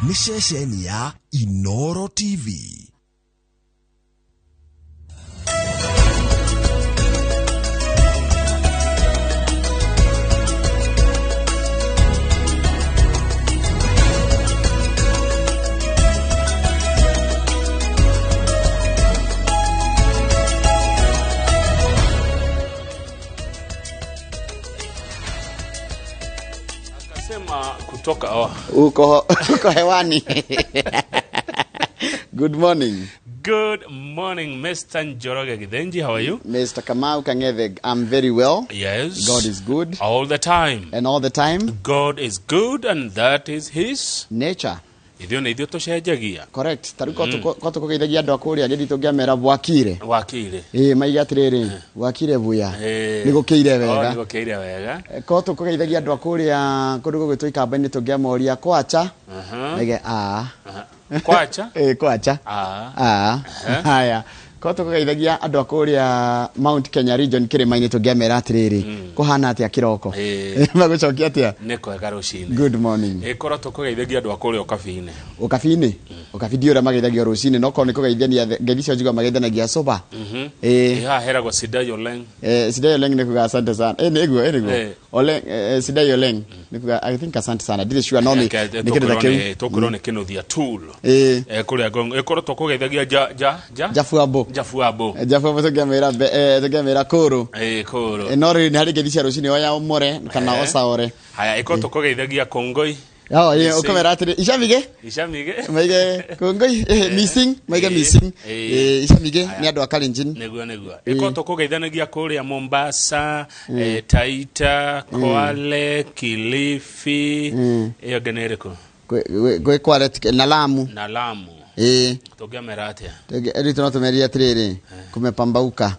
Nĩ ceceni ya Inoro TV. Akasema kutoka oh. Uko hewani. Good morning. Good morning, Mr. Njoroge Githinji. How are you? Mr. Kamau Kang'ethe, I'm very well. Yes. God is good. All the time. And all the time. God is good and that is his nature. Ithuĩ nĩ ithuĩ tũcenjagia. Correct. Ta rĩu ko tũkũgeithagia andũ a kũrĩa gĩthiĩ tũngĩamera bwakire. Wakire. Ĩĩ maige atĩrĩrĩ, bwakire buya. Ĩĩ. Nĩ gũkĩire Oh, wega. nĩ gũkĩire wega. Ko tũkũgeithagia andũ a kũrĩa kũndũ gũgwĩtwo ikamba-inĩ tũngĩamoria kwacha. Maige aa. Aha. Kwacha? Ĩĩ kwacha. Aa. Aa. Haya. Ko tũkũgeithagia andũ a kũrĩa Mount Kenya region kĩrĩma-inĩ tũngĩamera atĩrĩrĩ, kũhana atĩa kĩroko? Ĩĩ. Magũcokia atĩa? Nĩ kwega rũcinĩ. Good morning. Ĩkorwo tũkũgeithagia andũ a kũrĩa ũkabi-inĩ. Ũkabi-inĩ? Ũkabi ndiũĩ ũrĩa mageithagio rũcinĩ, no korwo nĩ kũgeithania ngeithi cio njiguaga mageithanagia soba. Ĩĩ. Ĩ haha heragwo Sidai Oleng. Sidai Oleng nĩ kuga asante sana. Nĩguo, nĩguo. Eh. Oleng, Sidai Oleng nĩ kuga I think asante sana. Ndirĩ sure no nĩ nĩ kĩndũ ta kĩu. Tũkwĩrwo nĩ Kĩnuthia Tool. Ĩĩ. Kũrĩa Ngong. Ĩkorwo tũkũgeithagia ja ja ja Jafuambo. Jafuambo. Jafuambo tũngĩamĩra kũrũ. Ĩĩ kũrũ. No rĩu nĩ harĩ ngeithi cia rũcinĩ oya ũmore kana Eh. ocaore. Haya ĩkorwo tũkũgeithagia Kongoi. Oh, ĩĩ, Missing. ũkamera atĩrĩ icamige Icamige. maige kongoi missing maige Ĩĩ. missing. Ĩĩ. Icamige nĩ andũ a Kalenjin. Nĩguo nĩguo. Ĩkorwo tũkũgeithanagia kũrĩa Mombasa, Taita, Kwale, Kilifi, ĩyo ĩngĩ nĩ ĩrĩkũ? Gwĩ Kwale na Lamu. Na Lamu. Ĩĩ. Tũngĩamera atĩa? Rĩu no tũmerire atĩrĩrĩ kumepambauka.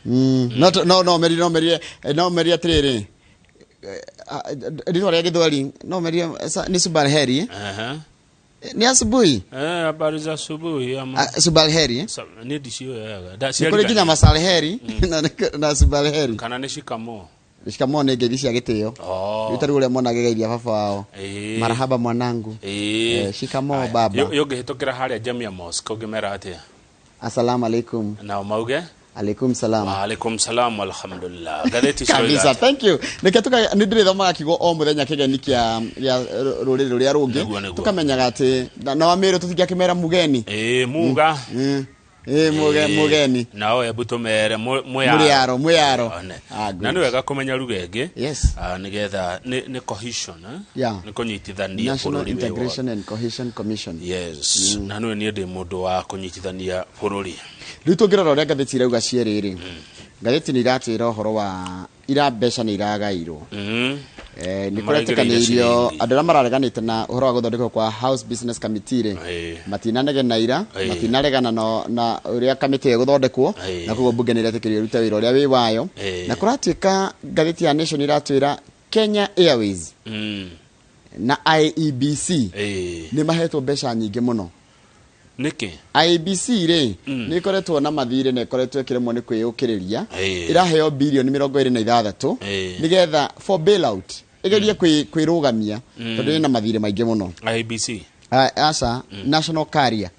No no no merire no merire no merire atĩrĩrĩ rĩtwa rĩa gĩthweri no merire nĩ subalheri. Aha. Nĩ asubuhi. Habari za asubuhi ama Ah, subalheri. Niĩ ndiciũĩ wega. Da- Nĩ kũrĩ nginya ciarigania. masalheri na subalheri. Kana nĩ shikamoo. Shikamoo nĩ ngeithi cia gĩtĩo. Oh. Rĩu ta rĩu ũrĩa mwana agĩgeithia baba wao. Ĩĩ. Marahaba mwanangu. Ĩĩ. Shikamoo Haya. baba. Yũngĩhĩtũkĩra harĩa Jamia Mosque ũngĩmera atĩa? Assalamu alaikum. Nao mauge? Alaikum salam. Wa alaikum salam alhamdulillah. Ngathĩti ciroiga Kabisa, atĩa? thank you. Nĩkĩo tuka nĩ ndĩrĩthomaga kiugo o mũthenya kĩgeni kĩa gĩa rũrĩrĩ rũrĩa rũngĩ Nĩguo, nĩguo. tũkamenyaga atĩ na wamĩrũ tũtingĩakĩmera mugeni. Ĩĩ, muga. Ĩĩ, mugeni. Nao hebu tũmere mwĩyaro. Mũrĩaro, mwĩyaro. One. Ah, good. Na nĩ wega kũmenya ruga ĩngĩ. Yes. Ah, nĩgetha nĩ cohesion, eh? Yeah. Nĩ kũnyitithania National bũrũri wĩ wothe. Integration and Cohesion Commission. Yes. Na nĩwe niĩ ndĩ mũndũ wa kũnyitithania bũrũri. Rĩu tũngĩrora ũrĩa ngathĩti irauga cierĩ rĩ, ngathĩti nĩ iratwĩra ũhoro wa ira mbeca nĩ iragairwo. Nĩ Maraigĩrĩire kũretĩkanĩirio ciringi. andũ arĩa marareganĩte na ũhoro wa gũthondekwo kwa House Business Committee rĩ, Ĩĩ. matinanegena ira, Ĩĩ. matinaregana na ũrĩa kamĩtĩ ĩyo ĩgũthondekwo, Ĩĩ. na koguo mbunge nĩ ĩretĩkĩrio ĩrute wĩra ũrĩa wĩ wayo. Ĩĩ. Na kũratuĩka ngathĩti ya Nation ĩratwĩra Kenya Airways na IEBC Ĩĩ. nĩ mahetwo mbeca nyingĩ mũno. Nĩkĩ? IEBC rĩ nĩ ĩkoretwo na mathirĩ na ĩkoretwo ĩkĩremwo nĩ kwĩyũkĩrĩria. Ĩĩ. Ĩraheo bilioni 26 Ĩĩ. nĩgetha for bailout ĩgerie kwĩrũgamia tondũ ĩna mathirĩ maingĩ mũno. IEBC. Aca, National Carrier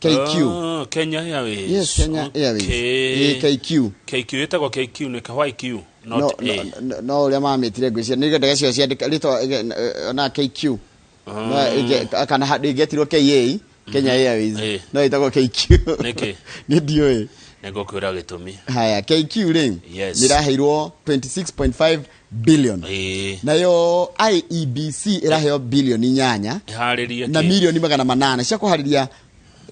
KQ. Oh, Kenya Airways. Yes, Kenya Airways. Okay. Ĩĩ, KQ. KQ ĩtagwo KQ nĩ why Q not No, A. no, no ũrĩa mamĩtire ngwĩciria nĩ ndege cio ciandĩka rĩtwa na KQ. No, kana ĩngĩetirwo KA Kenya Airways Ĩĩ. no ĩtagwo KQ. Nĩkĩ? Nĩ ndiũĩ. Nĩngũkwĩra gĩtũmi. Haya, KQ rĩ Yes. nĩ ĩraheirwo 26.5 billion. Ĩĩ. Nayo IEBC ĩraheo bilioni 8 Ĩharĩrie na kĩ? milioni 800 cia kũharĩria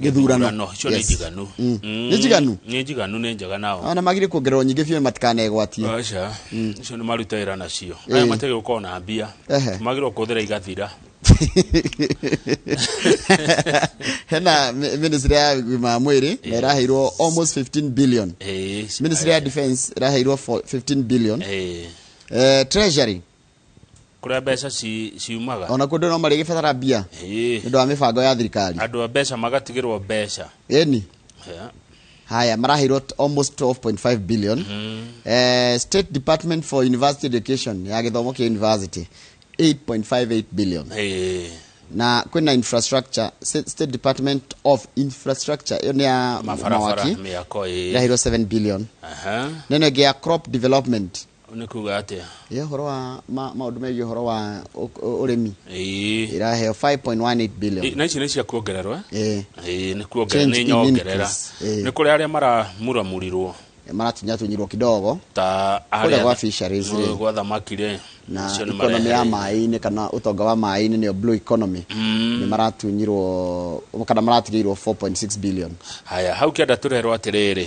gĩthurano. Gĩthurano, icio nĩ Yes. njiganu. Nĩ njiganu? Nĩ njiganu, nĩ njega nao. Ona magire kuongererwo nyingĩ biũ matikanegwatie. Aca, icio nĩ maruta wĩra nacio. Aya matige gũkorwo na mbia. Ehe. Magĩrĩirwo kũhũthĩra igathira. Hena ministry ya ũgima wa mwĩrĩ na ĩraheirwo almost 15 billion. Ĩĩ. Ministry ya defense ĩraheirwo 15 billion. Ĩĩ. Treasury Kũrĩa mbeca ciumaga. ona kũndũ no marĩgĩbatara mbia Ĩĩ. nĩ ũndũ wa mĩbango ya thirikari. Andũ a mbeca magatigĩrwo mbeca. Ĩni. Yeah. Haya, maraheirwo almost 12.5 billion. State Department for University Education ya gĩthomo kĩa university 8.58 billion. Ĩĩ. Na kwĩna infrastructure, State Department of Infrastructure, ĩyo nĩ ya mabarabara, mawaki, mĩako ĩ. ĩraheirwo 7 billion. Neno ĩngĩ ya crop development. Nĩ kuga atĩa? Ĩ ũhoro wa maũndũ megiĩ ũhoro wa ũrĩmi, ĩraheo 5.18 billion. Na ici nĩ cia kuongererwo, eh? Ĩ. Ĩ, nĩ kuongerera, Change nĩ in nyongerera. increase. Ĩ. Nĩ kũrĩ arĩa maramuramũrirwo. Maratunyatunyirwo kidogo. Ta Kũrĩa arĩa gwa fisheries rĩ. Gwa thamaki rĩ. Na Acio nĩ economy ya marehereire. maĩ-inĩ kana ũtonga wa maĩ-inĩ, nĩyo blue economy, nĩ maratunyirwo kana maratigĩirwo 4.6 billion. Haya, hau kĩanda tũrerwo atĩrĩrĩ,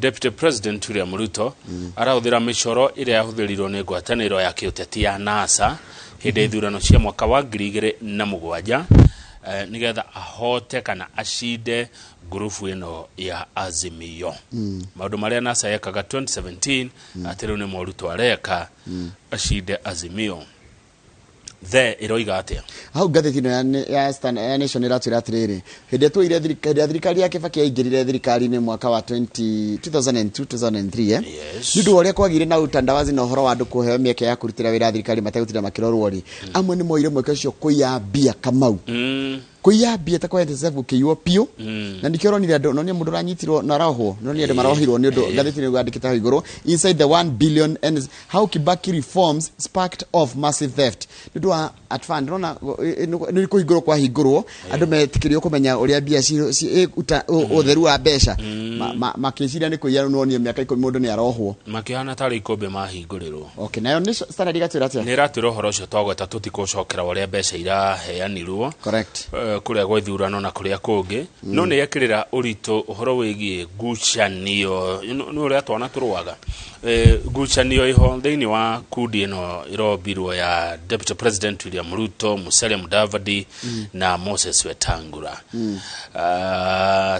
Deputy President William Ruto arahũthĩra mĩcoro ĩrĩa yahũthĩrirwo nĩ ngwatanĩro ya kĩũteti ya NASA hĩndĩ ya ithurano cia mwaka wa 2007, nĩgetha ahote kana acinde ngurubu ĩno ya Azimio. Maũndũ marĩa NASA yekaga 2017, atĩ rĩu nĩmo Ruto areka acinde Azimio. The ĩroiga atĩa? Hau ngathĩti ĩno ya Nation ĩratwĩra atĩrĩrĩ, hĩndĩ ĩrĩa tuoire hĩndĩ ĩrĩa thirikari ya Kibaki yaingĩrire thirikari-inĩ mwaka wa 20 2002 2003, eh? Yes. Nĩ ũndũ wa ũrĩa kwagĩire na utandawazi na ũhoro wa andũ kũheo mĩeke ya kũrutĩra wĩra thirikari mategũtinda makĩrorwo rĩ, amwe nĩ moire mweke ũcio kũiya mbia, Kamau, kũiya mbia ta kwa NSSF gũkĩiywo biũ. Na nĩkĩo ũronire andũ, nonire mũndũ ũranyitirwo na arohwo, nonire andũ marohirwo nĩ ũndũ ngathĩti nĩ yandĩkĩte hau igũrũ, "Inside the 1 billion and how Kibaki reforms sparked off massive theft." Nĩ ũndũ wa at fund ndĩrona nĩ kũhingũrwo kwahingũrwo, andũ metĩkĩrio kũmenya ũrĩa mbia ũtheru wa mbeca. Makĩciria nĩ kũiya, nonire mĩaka 10 mũndũ nĩ arohwo. Makĩhana tarĩ ikũmbĩ mahingũrĩrwo. Okay, nayo nĩ Standard ĩgatwĩra atĩa? Nĩ ĩratwĩra ũhoro ũcio twagweta, tũtikũcokera ũrĩa mbeca iraheanirwo Correct. Kũrĩa gwa ithurano na kũrĩa kũngĩ, no nĩ yekĩrĩra ũritũ ũhoro wĩgiĩ ngucanio nĩ ũrĩa twana tũrũaga. Ngucanio ĩho thĩinĩ wa kundi ĩno ĩrombirwo ya Deputy President William Ruto, Musalia Mudavadi na Moses Wetangula.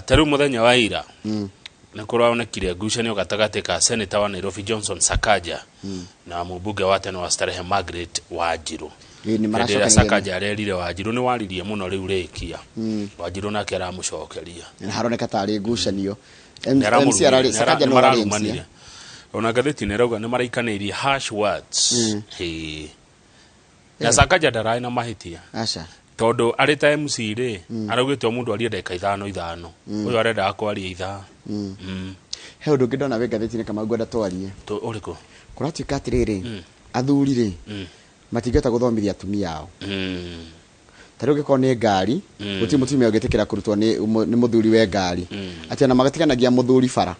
Ta rĩu mũthenya wa ira nĩ kũronekire ngucanio gatagatĩ ka Senator wa Nairobi Johnson Sakaja na mũmbunge wa tene wa Starehe Margaret Wanjiru. Ĩ, nĩ Hĩndĩ ĩrĩa maracokanĩrĩria. Sakaja arerire Wanjiru nĩ waririe mũno, rĩu rĩkia, Wanjiru nake aramũcokeria. Na haroneka tarĩ ngucanio. Nĩ MC ararĩ, Sakaja no ararĩ MC. mararumanire. Ona ngathĩti nĩ ĩrauga nĩ maraikanĩirie harsh words. Ĩĩ. Na Sakaja ndararĩ na mahĩtia, Aca. tondũ arĩ ta MC rĩ, araugĩte o mũndũ arie ndagĩka ithano ithano, ũyũ arendaga kwaria ithaa. He ũndũ ũngĩ ndona wĩ ngathĩti-inĩ, Kamau, ngwenda twarie. Ũrĩkũ? Kũratuĩka atĩrĩrĩ, athuri rĩ, matingĩhota gũthomithia atumia ao. Ta rĩu ũngĩkorwo nĩ ngari, gũtirĩ mũtumia ũngĩtĩkĩra kũrutwo nĩ mũthuri we ngari, atĩ ona magatiganagia mũthuri bara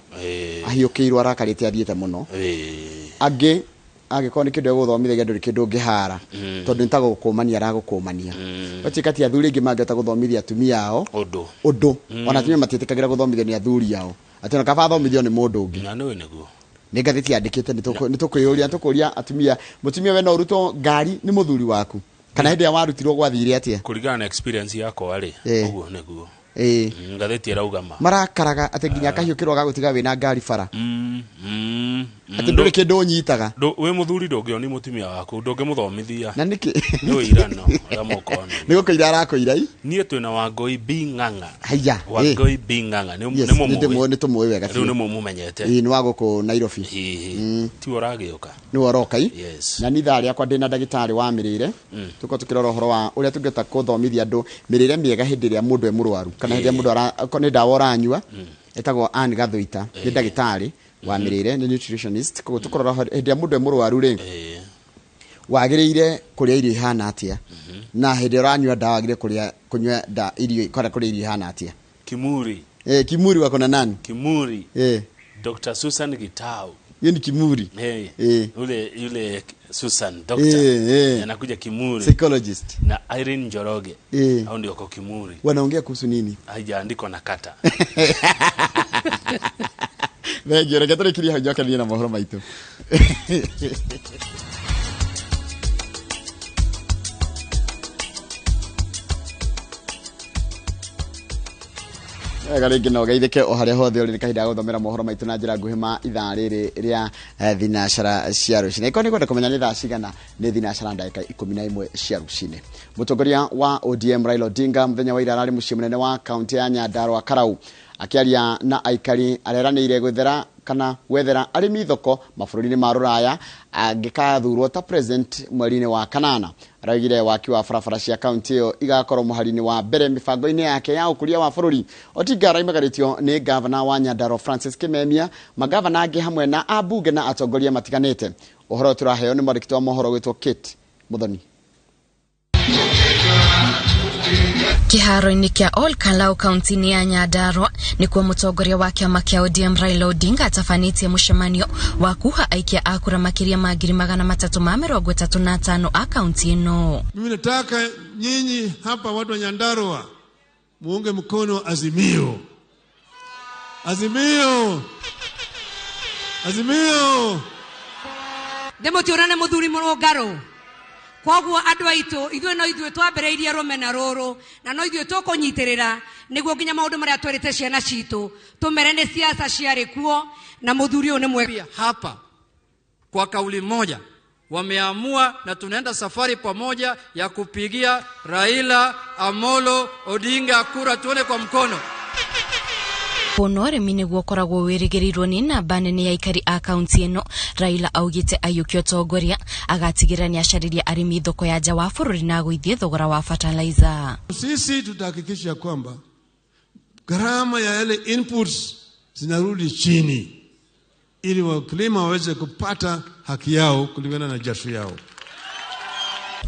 ahiũkĩirwo, arakarĩte, athiĩte mũno. Angĩ angĩkorwo nĩ kĩndũ egũgũthomithagia, ndũrĩ kĩndũ ũngĩhara, tondũ nĩ ta gũkũmania aragũkũmania. Gwatuĩka ti athuri aingĩ mangĩhota gũthomithia atumia ao ũndũ. Ũndũ ona atumia matiĩtĩkagĩra gũthomithio nĩ athuri ao, atĩ ona kaba athomithio nĩ mũndũ ũngĩ. Na nĩũĩ nĩguo. Nĩ ngathĩti yandĩkĩte, nĩ tũkwĩyũria, tũkũria atumia, mũtumia we no ũrutwo ngari nĩ mũthuri waku, kana hĩndĩ ĩrĩa warutirwo gwathire atĩa? Kũringana na experience yakwa rĩ, ũguo nĩguo. Ngathĩti ĩrauga ma. Marakaraga atĩ nginya akahiũkĩrwo agagũtiga wĩna ngari bara, atĩ ndũrĩ kĩndũ ũnyitaga. Wĩ mũthuri ndũngĩoni mũtumia waku, ndũngĩmũthomithia. Na nĩkĩ? Nĩ ũirano ũrĩa mũkona. Nĩ gũkũira arakũira i. Niĩ twĩna Wangũi B Ng'ang'a. Haiya. Wangũi B Ng'ang'a nĩ Yes, nĩ mũmũĩ. nĩ tũmũĩ wega Rĩu nĩ biũ. mũmũmenyete. Ĩĩ, nĩ wa gũkũ Nairobi. Hihi tiwe ũragĩũka? Nĩwe ũroka i. Yes. Na ni thaa rĩakwa ndĩna ndagĩtarĩ wa mĩrĩre, tũkorwo tũkĩrora ũhoro wa ũrĩa tũngĩhota kũthomithia andũ mĩrĩre mĩega hĩndĩ ĩrĩa mũndũ e mũrwaru, kana hĩndĩ ĩrĩa mũndũ okorwo nĩ ndawa ũranyua. Ĩtagwo Ann Gathũita, nĩ ndagĩtarĩ wa mĩrĩre, nĩ nutritionist. Koguo tũkũrora hĩndĩ ĩrĩa mũndũ e mũrwaru rĩ, wagĩrĩire kũrĩa irio ihana atĩa, na hĩndĩ ĩrĩa ũranyua ndawa wagĩrĩire kũrĩa kũnyua irio kana kũrĩa irio ihana atĩa. Kimuri. Eh, Kimuri wako na nani? Kimuri. Eh. Dr. Susan Gitau. Hiyo ni Kimuri. Hey. Yule yule Susan doctor. Anakuja Kimuri. Psychologist. Na Irene Njoroge. Hao ndio wako Kimuri. Wanaongea kuhusu nini? Haijaandikwa na kata. Thengio, reke tũrĩkirie hau, njokerie na mohoro maitũ. Wega rĩngĩ no geithĩke o harĩa hothe ũrĩ, nĩ kahinda ga gũthomera mohoro maitũ na njĩra nguhĩ ma ithaa rĩrĩ rĩa thinacara cia rũcinĩ. Ĩkorwo nĩ kwenda kũmenya nĩ thaa cigana, nĩ thinacara ndagĩka 11 cia rũcinĩ. Mũtongoria wa ODM Raila Odinga mũthenya wa ira ararĩ mũciĩ mũnene wa kaunti ya Nyandarua Karau, akĩaria na aikari areranĩire gwethera kana gwethera arĩmi thoko mabũrũri-inĩ ma rũraya angĩkathurwo ta president mweri-inĩ wa kanana. Araugire waki wa barabara cia kaunti ĩyo igakorwo mũhari-inĩ wa mbere mĩbango-inĩ yake ya ũkũria wa bũrũri. Odinga araimagarĩtio nĩ gavana wa Nyandarua Francis Kimemia, magavana angĩ hamwe na ambunge na atongoria matiganĩte. Ũhoro tũraheo nĩ mwandĩki wa mohoro wĩtwo Kate Muthoni. Kĩharo-inĩ kĩa Ol Kalou kaunti-inĩ ya Nyandarua nĩkuo mũtongoria wa kĩama kĩa ODM Raila Odinga atabanĩtie mũcemanio wa kuha aikia a kura makĩria ma 335,000 a kaunti ĩno. Mimi nataka nyinyi hapa watu wa Nyandarua muunge mkono Azimio. Azimio. Azimio. Ndĩmũtiũrane mũthuri mũrũngarũ. Koguo andũ aitũ ithuĩ no ithuĩ twambĩrĩirie rũmena rũrũ na no ithuĩ tũkũnyitĩrĩra nĩguo nginya maũndũ marĩa twerĩte ciana citũ tũmere nĩ siasa ciarĩ kuo na mũthuri ũyũ nĩ mwega. Hapa kwa kauli moja wameamua na tunaenda safari pamoja ya kupigia Raila Amolo Odinga kura, tuone kwa mkono. Kuona ũrĩmi nĩguo ũkoragwo wĩrĩgĩrĩirwo nĩ namba nene ya aikari a kaunti ĩno, Raila augĩte aiyũkia ũtongoria agatigĩrĩra nĩacarĩria arĩmi thoko ya nja wa bũrũri na agũithie thogora wa fertilizer. Sisi tutahakikisha kwamba gharama ya yale inputs zinarudi chini ili wakulima waweze kupata haki yao kulingana na jasho yao.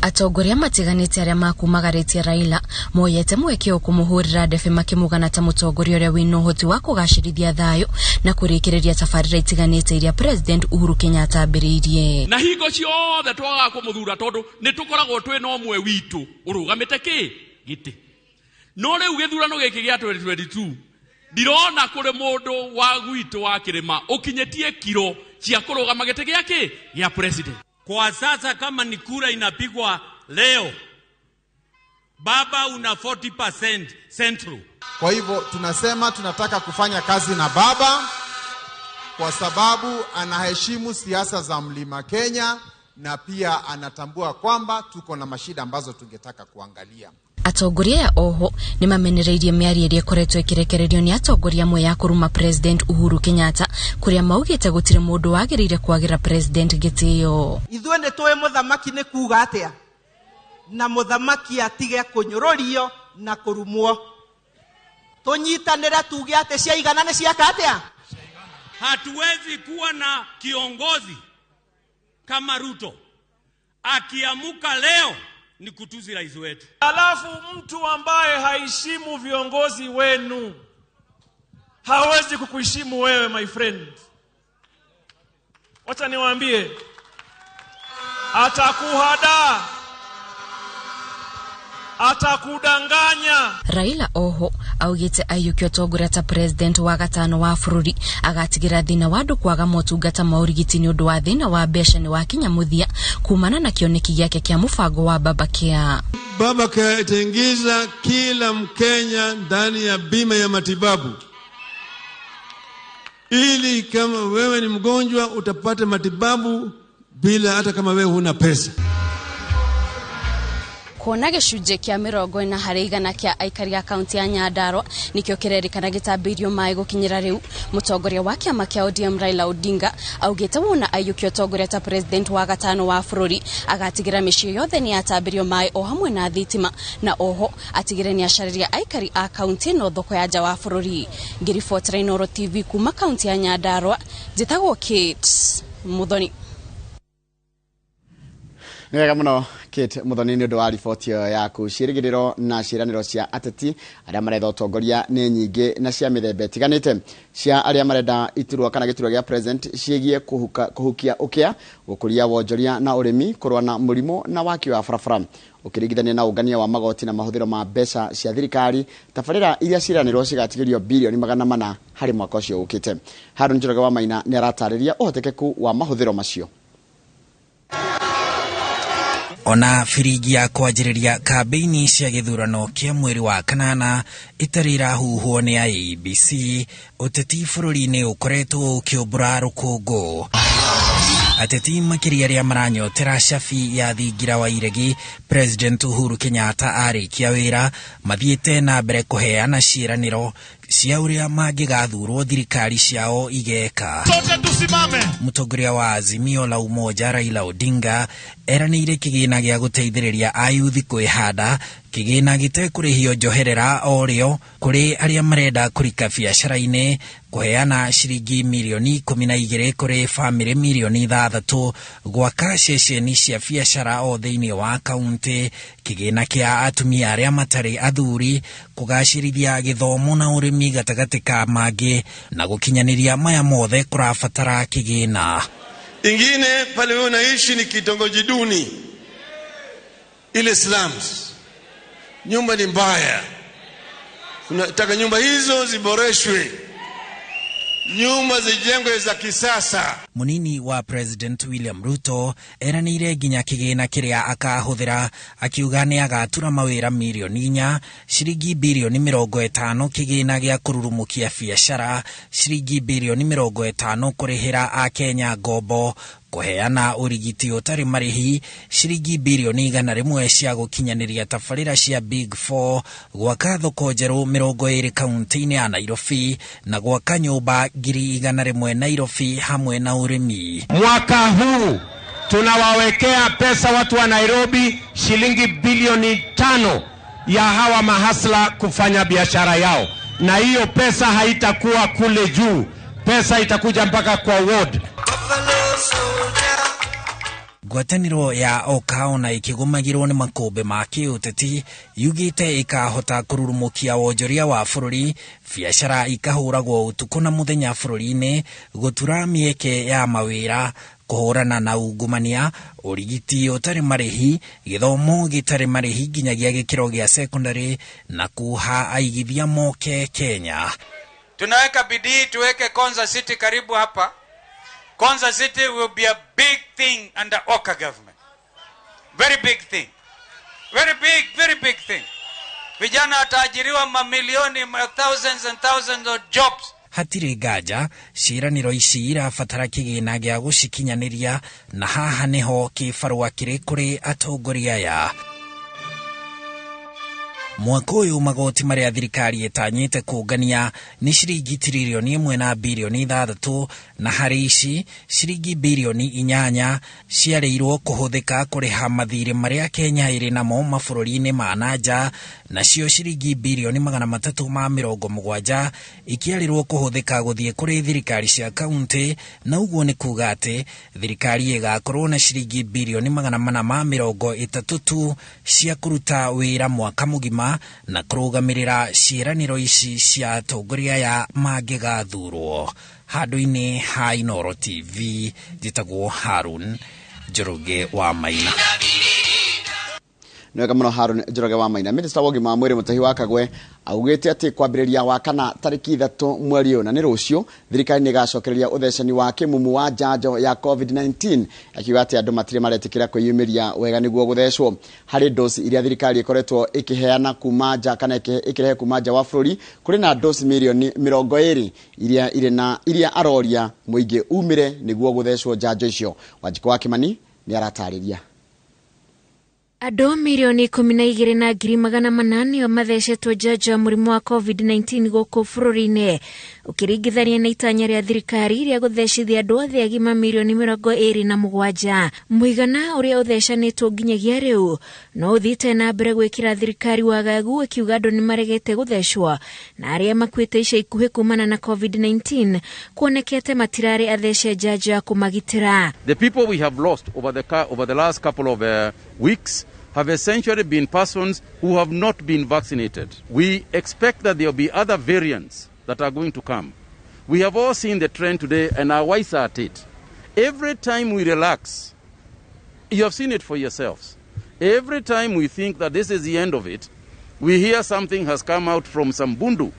Atongoria matiganĩte arĩa makumagarĩtie Raila moyete mweke wa kũmũhũrĩra ndebe makĩmũgana ta mũtongoria ũrĩa wĩna ũhoti wa kũgacĩrithia thayũ na kũrĩkĩrĩria tabarĩra itiganĩte iria President Uhuru Kenyatta ambĩrĩirie. Na hingo ciothe twagaga kũmũthura tondũ nĩ tũkoragwo twĩ na ũmwe witũ ũrũgamĩte kĩ gĩtĩ. No rĩu gĩthurano gĩkĩ gĩa 2022 ndirona kũrĩ mũndũ wa gwitũ wa kĩrĩma ũkinyĩtie kiro cia kũrũgama gĩtĩ gĩa kĩ gĩa president. Kwa sasa kama ni kura inapigwa leo, baba una 40% central. Kwa hivyo tunasema tunataka kufanya kazi na baba kwa sababu anaheshimu siasa za Mlima Kenya na pia anatambua kwamba tuko na mashida ambazo tungetaka kuangalia. Atongoria ya oho nĩ mamenereirie mĩario ĩrĩa ĩkoretwo ĩkĩrekererio nĩ atongoria amwe ya kũruma President Uhuru Kenyatta kũrĩa maugĩte gũtirĩ mũndũ wagĩrĩire kwagĩra President gĩtĩo. Ithuĩ nĩ tũĩ mũthamaki nĩ kuga atĩa, na mũthamaki atige kũnyũrũrio na kũrumwo. Tũnyitanĩre tuge atĩ ciaigana nĩ ciaka atĩa. Hatuwezi kuwa na kiongozi kama Ruto akiamuka leo ni kutuzi rais wetu. Alafu mtu ambaye haheshimu viongozi wenu hawezi kukuheshimu wewe, my friend. Wacha niwaambie, atakuhadaa, atakudanganya. Raila oho augĩte aiyũkia ũtongoria ta president wa gatano wa bũrũri agatigĩra thĩna wa andũ kwaga motungata ma ũrigiti nĩ ũndũ wa thĩna wa mbeca nĩ wakinya mũthia kumana na kĩoneki gĩake kĩa mũbango wa Baba Care. Baba Care itaingiza kila Mkenya ndani ya bima ya matibabu ili kama wewe ni mgonjwa utapata matibabu bila hata kama wewe huna pesa. Kuona gĩcunjĩ kĩa 40% kĩa aikari a kaunti ya Nyandarua nĩkĩo kĩrerĩkana gĩtambĩirio maĩ gũkinyĩra rĩu, mũtongoria wa kĩama kĩa ODM Raila Odinga augĩte wona aiyũkia ũtongoria ta president wa gatano wa bũrũri agatigĩra mĩciĩ yothe nĩ yatambĩrio maĩ o hamwe na thitima na oho atigĩre nĩ acarĩria aikari a kaunti ĩno thoko ya nja wa bũrũri. Ngĩribotera Inooro TV kuma kaunti ya Nyandarua, njĩtagwo Kate Muthoni. Nĩ wega mũno Kate Muthoni nĩ ũndũ wa riboti ĩyo yaku. Ciĩrĩgĩrĩro na ciĩranĩro cia ateti arĩa maretha ũtongoria nĩ nyingĩ na cia mĩthemba ĩtiganĩte. Cia arĩa marenda iturwa kana gĩturwa gĩa president ciĩgiĩ kũhukia ũkĩa, gũkũria wonjoria na ũrĩmi, kũrũa na mũrimũ na waki wa barabara. Ũkĩringithania na ũngania wa magoti na mahũthĩro ma mbeca cia thirikari, tabarĩra iria ciĩranĩrwo cigatigĩrio birioni 400 harĩ mwaka ũcio ũkĩte. Harũni Njoroge wa Maina nĩ aratarĩria ũhotekeku wa mahũthĩro macio. Ona biringi ya kwanjĩrĩria kambĩini cia gĩthurano kĩa mweri wa kanana ĩtarĩ ĩrahuhwo nĩ IEBC, ũteti bũrũri-inĩ ũkoretwo ũkĩũmbũra rũkũngũ. Ateti makĩria arĩa maranyotera cabi ya thingira wa iregi President Uhuru Kenyatta arĩkia wĩra mathiĩte na mbere kũheana ciĩranĩro Cia ũrĩa mangĩgathurwo thirikari ciao igeka. Sote tusimame. Mũtongoria wa Azimio la Umoja Raila Odinga eranĩire kĩgĩna gĩa gũteithĩrĩria ayuthi kwĩhanda, kĩgĩna gĩtekũrĩhio njoherera o rĩo kũrĩ arĩa marenda kũrika biacara-inĩ, kũheana ciringi mirioni 12 kũrĩ bamĩrĩ mirioni 6, gwaka ceceni cia biacara o thĩinĩ wa kaunti, kĩgĩna kĩa atumia arĩa matarĩ athuri, kũgacĩrithia gĩthomo na ũrĩmi gatagatĩ ka mangĩ, na gũkinyanĩria maya mothe kũrabatara kĩgĩna. Ingine pale wewe unaishi ni kitongoji duni, ile slums, nyumba ni mbaya, unataka nyumba hizo ziboreshwe, nyumba zijengwe za kisasa. Munini wa President William Ruto eranĩire nginya kĩgĩna kĩrĩa akahũthĩra, akiuga nĩ agatura mawĩra mirioni 4, ciringi birioni 50 kĩgĩna gĩa kũrurumũkia biacara, ciringi birioni 50 kũrĩhĩra akenya ngombo, kũheana ũrigiti ũtarĩ marĩhi, ciringi birioni 100 cia gũkinyanĩria tabarĩra cia Big Four, gwaka thoko njerũ 20 kaunti-inĩ ya Nairobi na gwaka nyũmba 100,000 Nairobi hamwe na ũrĩmi. Mwaka huu tunawawekea pesa watu wa Nairobi shilingi bilioni 5 ya hawa mahasla kufanya biashara yao, na hiyo pesa haitakuwa kule juu, pesa itakuja mpaka kwa ward. Ngwatanĩro ya Oka ona ĩkĩgũmagĩrwo nĩ makũmbĩ ma kĩũteti yugĩte ĩkahota kũrurumũkia wonjoria wa bũrũri, biacara ikahũragwo ũtukũ na mũthenya bũrũri-inĩ, gũtura mĩeke ya mawĩra, kũhũrana na ungumania, ũrigiti ũtarĩ marĩhi, gĩthomo gĩtarĩ marĩhi nginyagia gĩkĩro gĩa secondary na kuha aigithia moke Kenya. Tunaweka bidii tuweke Konza City karibu hapa. Konza City will be a big thing under Oka government. Very big thing. Very big, very big thing. Vijana wataajiriwa mamilioni, thousands and thousands of jobs. Hatirĩ nganja ciĩranĩro ici irabatara kĩgĩna gĩa gũcikinyanĩria, na haha nĩho kĩbarũa kĩrĩ kũrĩ atongoria aya. Mwaka ũyũ magoti marĩa thirikari ĩtanyĩte kũngania nĩ ciringi tiririoni 1 na birioni 6, na harĩ ici ciringi birioni 8 ciarĩirwo kũhũthĩka kũrĩha mathirĩ marĩa Kenya ĩrĩ namo mabũrũri-inĩ ma na nja, nacio ciringi birioni 370 ikĩarĩrwo kũhũthĩka gũthiĩ kũrĩ thirikari cia kaunti, na ũguo nĩ kuga atĩ thirikari ĩgakorwo na ciringi birioni 430 tu cia kũruta wĩra mwaka mũgima na kũrũgamĩrĩra ciĩranĩro ici cia atongoria aya mangĩgathurwo. Handũ-inĩ ha Inooro TV njĩtagwo Harun Njoroge wa Maina. Nĩwega mũno Harun Njoroge wa Maina. Minister wa ũgima wa mwĩrĩ Mutahi wa Kagwe augĩte atĩ kwambĩrĩria wa kana tarĩki 3 mweri ũyũ, na nĩ rũciũ, thirikari nĩ ĩgacokereria ũthecani wa kĩmumu wa njanjo ya COVID-19, akiuga atĩ andũ matirĩ maretĩkĩra kwĩyumĩria wega nĩguo gũthecwo. Harĩ dosi iria thirikari ĩkoretwo ĩkĩheana kuma nja kana ĩkĩrehe kuma nja wa bũrũri, kũrĩ na dosi mirioni 20 iria irĩ na iria aroria mũingĩ umĩre nĩguo gũthecwo njanjo icio. Wanjikũ wa Kĩmani nĩ aratarĩria. Andũ mirioni 12,400 nĩo mathecetwo njanjo ya mũrimũ wa COVID-19 gũkũ bũrũri-inĩ, ũkĩringithania na itanya rĩa thirikari rĩa gũthecithia andũ othe agima mirioni 27. Mũigana ũrĩa ũthecanĩtwo nginyagia rĩu no ũthiĩte na mbere gwĩkĩra thirikari wagagu, ĩkiuga andũ nĩmaregete gũthecwo, na arĩa makuĩte ica ikuhĩ kumana na COVID-19 kuonekete matirarĩ athece njanjo ya kũmagitĩra. The people we have lost over the last couple of weeks have essentially been persons who have not been vaccinated. We expect that there will be other variants that are going to come. We have all seen the trend today and are wiser at it. Every time we relax, you have seen it for yourselves. Every time we think that this is the end of it, we hear something has come out from some Bundu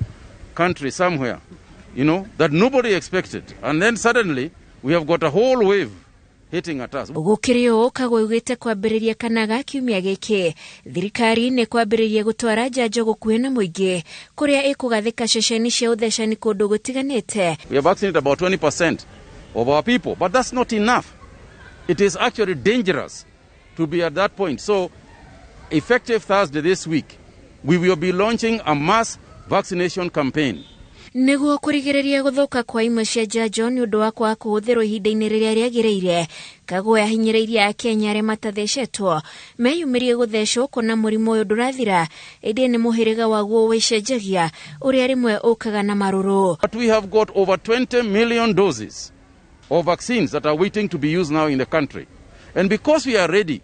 country somewhere, you know, that nobody expected. And then suddenly we have got a whole wave hitting at us. Gũkĩrĩ ũũ, Kagwe augĩte kwambĩrĩria kana ga kiumia gĩkĩ thirikari nĩ kwambĩrĩria gũtwara njanjo gũkuhĩ na mũingĩ kũrĩa ĩkũgathĩka ceceni cia ũthecani kũndũ gũtiganĩte. We have vaccinated about 20% of our people, but that's not enough. It is actually dangerous to be at that point. So, effective Thursday this week, we will be launching a mass vaccination campaign. Nĩguo kũrigĩrĩria gũthũka kwa imwe cia njanjo nĩ ũndũ wa kwaga kũhũthĩrwo ihinda-inĩ rĩrĩa rĩagĩrĩire, Kagwe ahinyĩrĩirie Akenya arĩa matathecetwo meyumĩrie gũthecwo kuona mũrimũ ũyũ ndũrathira, ĩndĩ nĩ mũhĩrĩga waguo wĩcenjagia ũrĩa rĩmwe ũkaga na marũrũ. But we have got over 20 million doses of vaccines that are waiting to be used now in the country. And because we are ready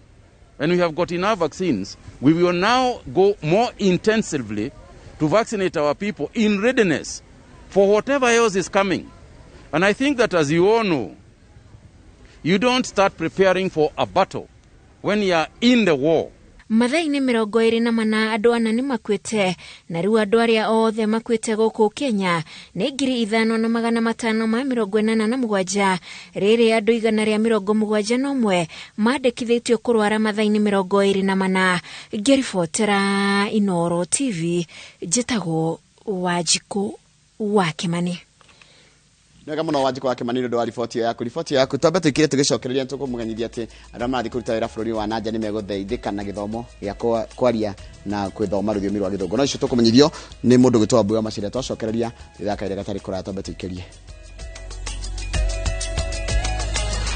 and we have got enough vaccines, we will now go more intensively to vaccinate our people in readiness for whatever else is coming. And I think that, as you all know, you don't start preparing for a battle when you are in the war. Mathaa-inĩ 24 andũ 4 nĩ makuĩte, na rĩu andũ arĩa othe makuĩte gũkũ Kenya nĩ 5587, rĩrĩ andũ 171 mandĩkithĩtio kũrwara mathaa-inĩ 24. Ngĩribotera Inooro TV, njĩtagwo Wanjikũ wa Kĩmani. Wega muno, Wanjikũ wa Kĩmani, nĩ ũndũ wa riboti ĩyo yaku. Riboti ĩyo yaku twambe tũikire tũgĩcokereria, tũkũmũmenyithia atĩ andũ arĩa marathiĩ kũruta wĩra bũrũri wa nanja nĩ megũteithĩka na gĩthomo gĩa kwaria na kwĩthoma rũthiomi rwa Gĩthũngũ. No icio tũkũmenyithio nĩ mũndũ gwĩtwo Wambui wa Maciria. Twacokereria ithaka rĩrĩa gatarĩ kũraya, twambe tũikĩrie.